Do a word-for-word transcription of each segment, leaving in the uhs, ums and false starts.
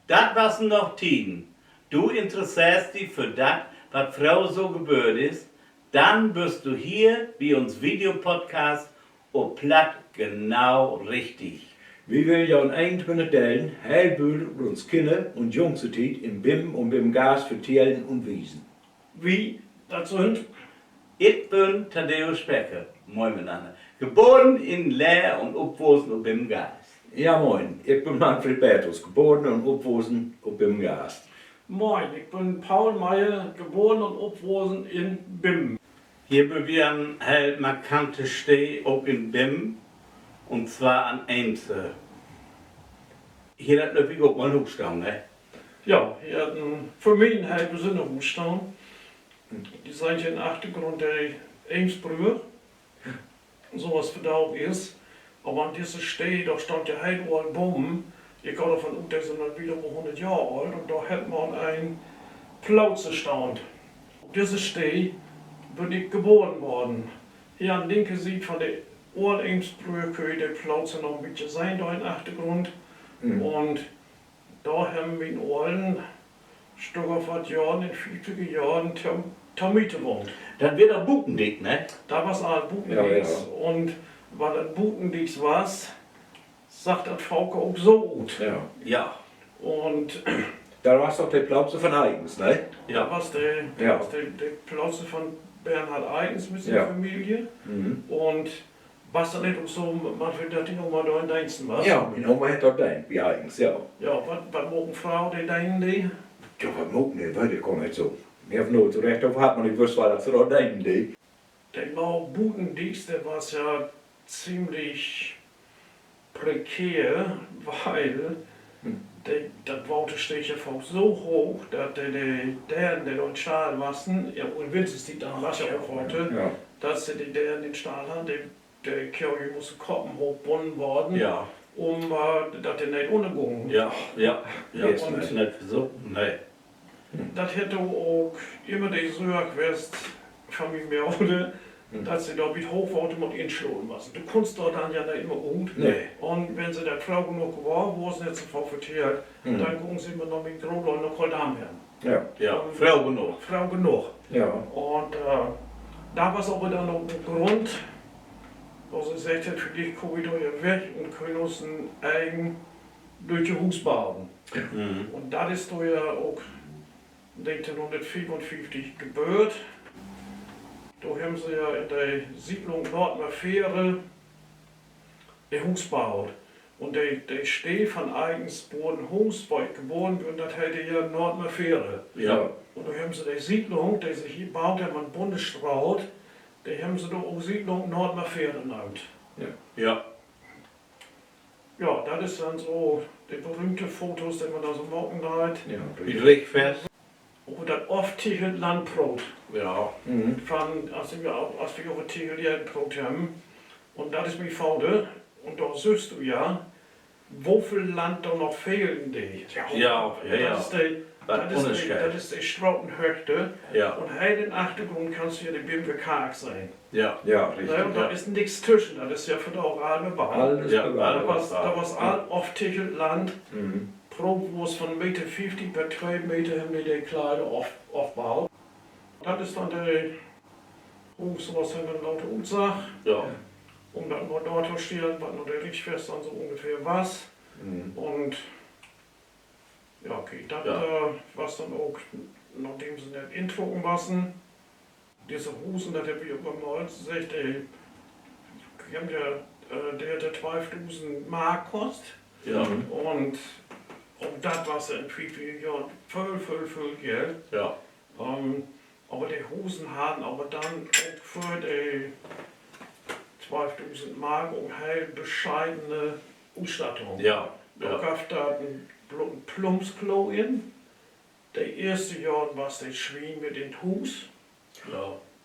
Dat wassen noch Tieden. Du interesseerst di för dat, wat fröher so geböört is? Denn büst du hier bi uns Videopodcast op Platt genau richtig. Wi willen jo in eenuntwintig Delen heel vööl ut uns Kinner- un Jungstiet in Bingum un Bingumgaste vertellen un wiesen. Wi, dat sünd: Ik bün Thaddäus Becker, moin mitnanner, geboren in Leer un opwussen op Bingumgaste. Ja, moin, ik bün Manfred Bertels, geboren un opwussen op Bingumgaste. Moin, ik bün Paul Meyer, geboren un opwussen in Bingum. Hier bün wi an heel markante Steed, ok in Bingum, un zwar an Eems. Hier hett, glööv ik, ok mal en Huus stahn, ne? Ja, hier hett en, för mi en heel besünner Huus stahn. Ji seht hier in'n Achtergrund de Eemsbrügg, so as vandaag is. Aver an disse Steed, dor steiht ja heel oll Bomen. Ik gah dorvan ut, de sünd al wiet över hunnert Johr oolt, un dor hett mal en Plautze stahn. Op disse Steed bün ik geboren worrn. Hier an linke Siet van de Eemsbrügg köönt ji de Plautze noch en bietje sehn, dor in'n Achtergrund. Un dor hebben mien Ollen Stück of wat Johren, in de fieftiger Johren, Ther-, Thermiten wahnt. Dat weer doch Butendiek, ne? Dat was all Butendieks. Un wiel dat Butendieks was, sach dat faken ok so ut. Ja. Un dat was doch de Plautze van Eikens, ne? Ja, was de, was de, de Plautze van Bernhard Eikens mit sien Familie. Un was dat nich ok so, Manfred, dat dien Oma dor in Deensten was? Ja, mien Oma hett dor deent, bi Eikens, ja. Ja, wat, wat maakt en Fro, de deenen dee? Ja, wat maakt de, weet ik gor nich so. Wi hebbt nooit so recht över hatt, man ik wüss woll, dat se dor deenen dee. De Lau butendieks, de was ja ziemlich prekär, wiel de, dat Water steeg ja faken so hooch, dat de, de Deren, de dor in'n Stall wassen, ja, in Winterstiet, denn was ja ok Water, dat se de Deren in'n Stall harrn, de, de Keih mussen Koppen hoochbunnen worrn, um, äh, dat de nich ünnergungen. Ja, ja, ja. Un dat hett ok immer de Sorg west van mien Moder, dat se dor bi't Hoochwater mal insloten wassen. Du kunnst dor denn ja nich immer ut. Un wenn se dat fro noog gewahr wurrn, hett se vör vertellt, denn gungen se immer na mien Grootöllern na Koldam hen. Fro noog. Un, äh, dat was aver denn ok en Grund, wo se seggt hett, villicht kaamt wi dor ja weg un köönt us en egen lüttje Huus boen. Un dat is dor ja ok negenteihnhunnertveerunfieftig geböört. Dor hebben se ja in de Siedlung Nordmerfehre en Huus boot. Un de, de Steed van Eikens Burenhuus, wo ik geboren bün, dat heet ja Nordmerfehre. Un dor hebben se de Siedlung, de se hier boot hebben an Bunnesstraat, de hebben se dor ok Siedlung Nordmerfehre nöömt. Ja, dat is denn so de berühmte Fotos, de man dor so maken deit. Aver dat oftichelt Land proot. Van, as wi, as wi över tichelt Land proot hebben. Un dat is mien Vader. Un dor sühst du ja, woveel Land dor noch fehlen deit. Dat is de Stratenhöchte. Un heel in'n Achtergrund kannst du ja de Bingummer Kark sehn. Un dor is nix twüschen, dat is ja vandaag all bebaut. Dat was all oftichelt Land. Proot was van Meter fieftig bet twee Meter hebben de de Kleine ofbaut. Dat is denn de Huus, so as he denn later utsach. Um dat mal dortostellen, wat nu de Richtfest denn so ungefähr was. Un ja, okay, dat was denn ok, nadem se net intrucken wassen. Disse Husen, dat hebb ik ok al mal seggt, de, de hebben ja, de hett twalfdusend Mark kost. Un ok dat was ja in veertig Johren vööl, vööl, vööl Geld. Aver de Husen harrn aver denn ok för de twalfdusend Mark ok heel bescheidene Utstattung. Dor gaff dat en, bloot en Plumpsklo in. De eerste Johren was de Swien mit in't Huus.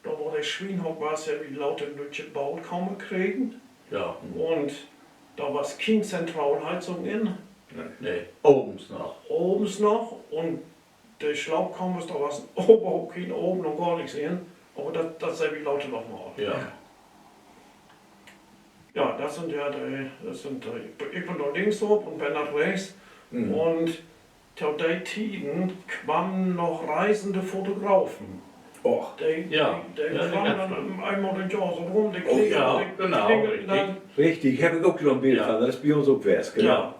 Dor, wo de Swienhock was, hebb wi later en lüttje Baadkamer kregen. Un dor was keen Zentralheizung in. Avends noch. Un de Slaapkamers, dor was aver ok keen Oven un gor nix in. Aver dat, dat seht wi later noch mal. Ja, dat sünd ja de, dat sünd de, ik bün dor links op un Bernhard rechts. Un To de Tieden kwamen noch reisende Fotografen. Och. De, de, de kwamen denn eenmal dat Johr so rum, de klingelten denn. Richtig, heff ik ok noch 'n Bild van, dat is bi uns ok west, genau.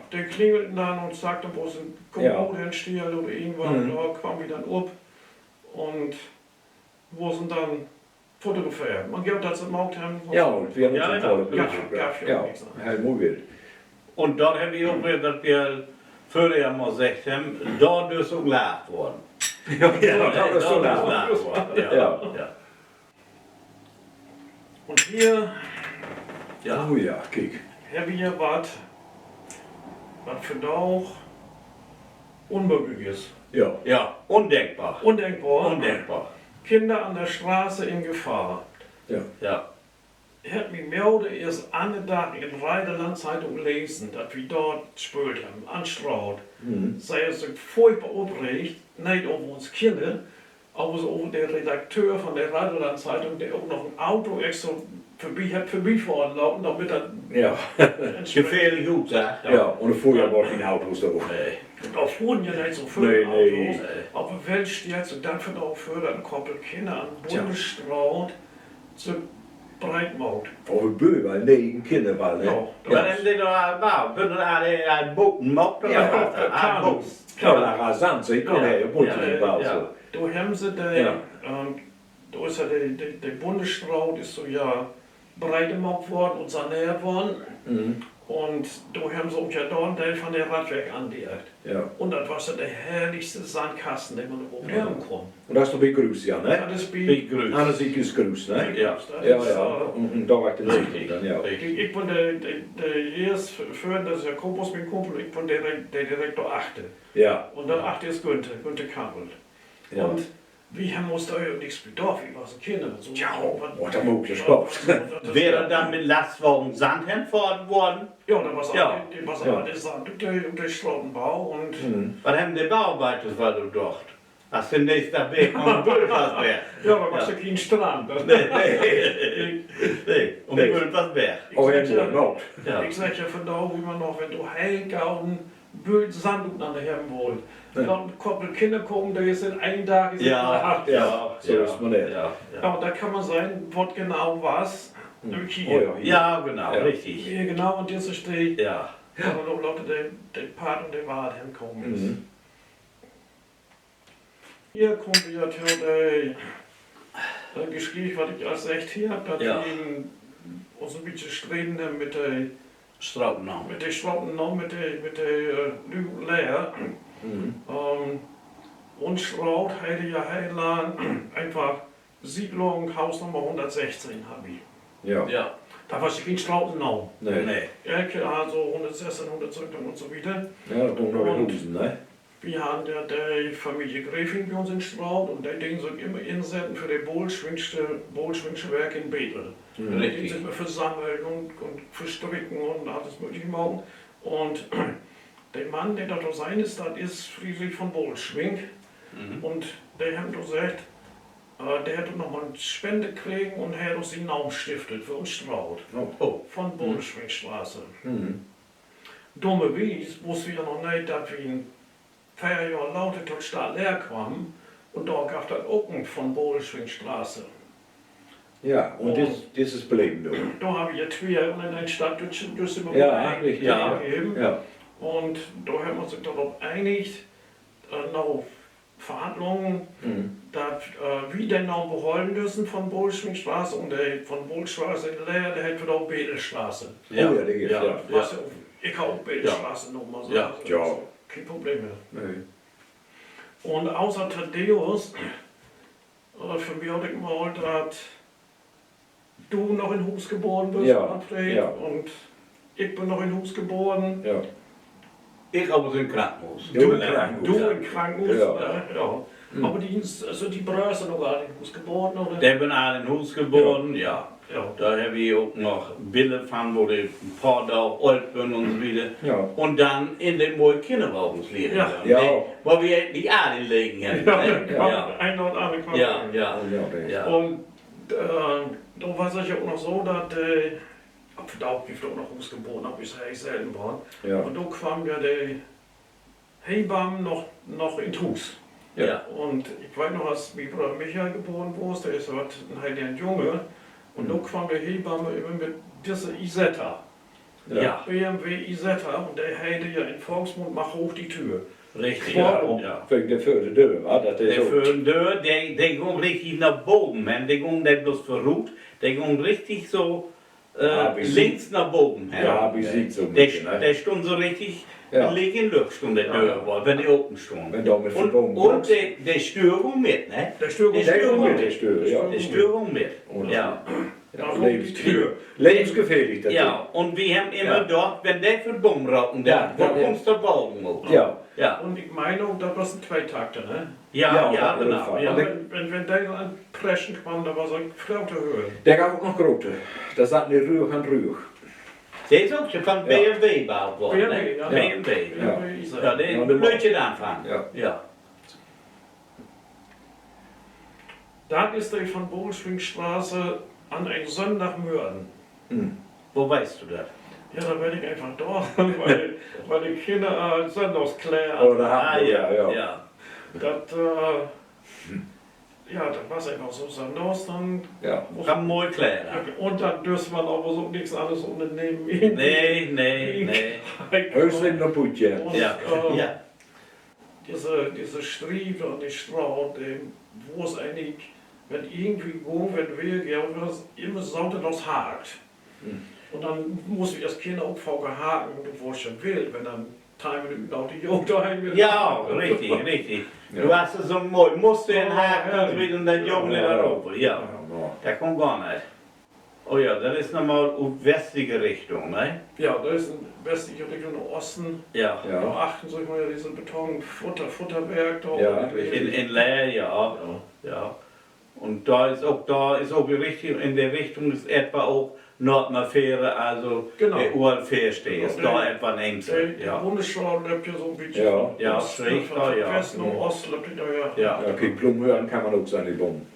De klingelten denn un sagten, wo se 'n Kommode henstellt oder irgendwat, dor kwamen wi denn op un wurden denn fotografeert. Man gifft dat se maakt hebben, gaff ja nix an. Heel mooi Bild. Un dor hebbt wi ok weer, dat wi vörher mal seggt hebben, dor dörst ok lacht worrn. Un hier, ja, kiek, hebbt wi hier wat, wat vandaag unmööglich is. Ja, undenkbar. Undenkbar. Undenkbar. Kinder an der Straße in Gefahr. Ja. Hett mien Moder eerst anner Dag in de Reiderland-Zeitung lesen, dat wi dor spöölt hebben, an Straat. Se hett sik furchtbar opreegt, neet över uns Kinner, aver so över de Redakteur van de Reiderland-Zeitung, de ok noch en Auto extra vörbi hett vörbifohren laten, dormit dat gefährlich utsach. Ja, un vörher weren keen Autos dor. Dor fohren ja neet so völ Autos. Aver well stellt sik dat vör, dat en Koppel Kinner an Bunnesstraat sik breet maakt. Över Bööm, negen Kinner weren, ne? Wat hebben se dor all baut? Bünd dat all, all Boten maakt oder wat? Kanus. Dor hebben se de, dor is ja de, de, de Bunnesstraat is so ja breed maakt worrn un saneert worrn. Un dor hebben se ok ja dor en Deel van de Radweg anleggt. Un dat was ja de herrlichste Sandkasten, de man överhaupt hebben kunn. Un dat is dor bi Gruus, ja, ne? Dat is bi Gruus. Anner Siet is Gruus, ne? Ja, ja. Un dor weer de Siet denn, ja. Ik bün de, de, de eerst vörn, dat is Jakobus, mien Kumpel, ik bün de, de direkt dor achter. Un dor achter is Günther, Günther Kammel. Un wi hebben uns dor ja nix bi dacht, wi wassen Kinner. Ja, dat maakt ja Spaaß. Weer denn mit Lastwagen Sand henfohrt worrn? Ja, dat was, de was all de Sand ut de, ut de Stratenbau un wat hebben de Bauarbeiders woll docht, as se nächsten Dag weer kamen, Bült was weg? Ja, dor was ja keen Strand. Nee, nee. Un Bült was weg. Ik segg ja vandaag jümmer noch, wenn du heel gau en Bült Sand utnanner hebben wullt, denn Koppel Kinner kamen, de is in een Dag is Ja, so is man. Ja, un dor kann man sehn, wat genau was. Ja, genau, richtig. Genau, un disse Steed, ja, de, de Padd un de Wald henkamen is. Hier kaamt wi ja to de, de Geschicht, wat ik al seggt heff, dat wi uns en bietje streden mit de Stratennaam, mit de, mit de, äh, Lüüd leer. Ähm, uns Straat heet ja heel lang eenfach Siedlung, Haus Nummer hunnertsechzehn harr wi. Dat was ja keen Stratennaam. Nee. Eck, also hunnertsessteen, hunnertsöventeihn un so wieter. Un wi harrn ja de Familie Gräfing bi uns in Straat un de deen sik jümmer insetten för de Bolschwingsche, Bolschwingsche Werke in Bethel. De deen sik jümmer versammeln un, un verstricken un allens Mögliche maken. Un de Mann, de dor to sehn is, dat is Friedrich von Bolschwing. Un de hett to seggt, äh, de hett ok noch mal en Spende kregen un hett ok sien Naam stiftet för uns Straat. Von Bolschwingstraße. Dummerwies wüss wi ja noch neet, dat wi en veer Johr later to Stadtleer kwamen un dor gaff dat ok en von Bolschwingstraße. Ja, un dis is bleven dor. Dor harr wi ja twee un in een Stadt, düsse, düsse Möglichkeit geven. Un dor hett man sik dorop einigt, äh, na Verhandlungen, dat, äh, wi den Naam behollen düssen von Bolschwingstraße un de von Bolschwingstraße leer, de heet vandaag Bedelstraße. Ja, de gifft dat. Ik harr ok Bedelstraße nomen, also keen Problem mehr. Un außer Thaddäus, äh, vermeld ik mal, dat du noch in Huus geboren büst, Manfred, un ik bün noch in Huus geboren. Ik aver in Krankenhuus. Du in Krankenhuus, ja. Aver de, sünd de Bröers denn ok all in Huus geboren, oder? De sünd all in Huus geboren, ja. Dor hebbt wi ok noch Biller van, wo de en poor Daag oolt bünt un so wieter. Un denn in de moje Kinnerwagens liggen. Wo wi nich all in legen hebbt, ne? Un, äh, dor was dat ja ok noch so, dat, äh, vandaag gifft dat ok noch Huus geboren, aver is heel selten worrn. Un dor kwamen ja de Hebammen noch, noch in Huus. Un ik weet noch, as mien Broder Michael geboren wurr, de is wat, en heel lütten Jung. Un do kwamm de Hebamme immer mit disse Isetta. B M W Isetta, un de heet ja in Volksmund: Mach hoch die Tür. Richtig. Wegen de vör de Döör, wa? De vör de Döör, de, de gung richtig na boven hen, de gung nich blots vörut, de gung richtig so links na boven hen. De stunn so richtig, liek in Lücht stunn de Döör, wenn de open stunn. Un de Stüür gung mit, ne? De Stüür gung mit. Ja, un wi hebbt immer dacht, wenn de vör Boom ropen deit, wo kummst du boven op? Un ik meen ok, dat was en Tweetakter, ne? Ja, genau. Wenn, wenn de an Preschen kwamm, dat was ok grote Höör. De gaff ok noch grote. Dor satt de Rügg an Rügg. De is ok van B M W baut worrn, ne? B M W. Ja, de lüttje Anfang. Ja. Dat is de Von-Bohlen-Swing-Straße an en Sönndagmörgen. Wo weetst du dat? Ja, dat weet ik eenfach dor, wiel, wiel de Kinner al Sönndagskleder an, dat, ja, dat was eenfach so, Sönndags, denn kamen moie Kleder. Un denn dürs man aver so nix anners ünnernehmen. Nee, nee, nee. Höchstens noch Putje. Disse, disse Striep an de Straat, de was egentlich, wenn irgendwie gung, wenn weer, ja, was immer Saterdags hart. Un denn musst wi as Kinner ok faken haken, du warrst ja wild, wenn denn teihn Minuten na de Jugend dorhen weer. Ja, richtig, richtig. Du hest so'n moi Muster in Haken, un denn Jugend in Europa, ja. Dat kunn gor nich. Oh ja, dat is nochmal ut westliche Richtung, ne? Ja, dat is in westliche Richtung, na Osten. Ja. Dor achtern süht man ja disse Beton-, Futter-, Futterwerk dor. In, in Leer, ja. Ja. Un dor is ok, dor is ok richtig, in de Richtung is etwa ok Nordmafähre, also de ole Fährstee is dor etwa in Eems. De Bundesschaal löppt ja so 'n beten von Westen na Ost, löppt de dor, ja. Ja, kiek, Blumhörn kann man ok sehn, de Boom.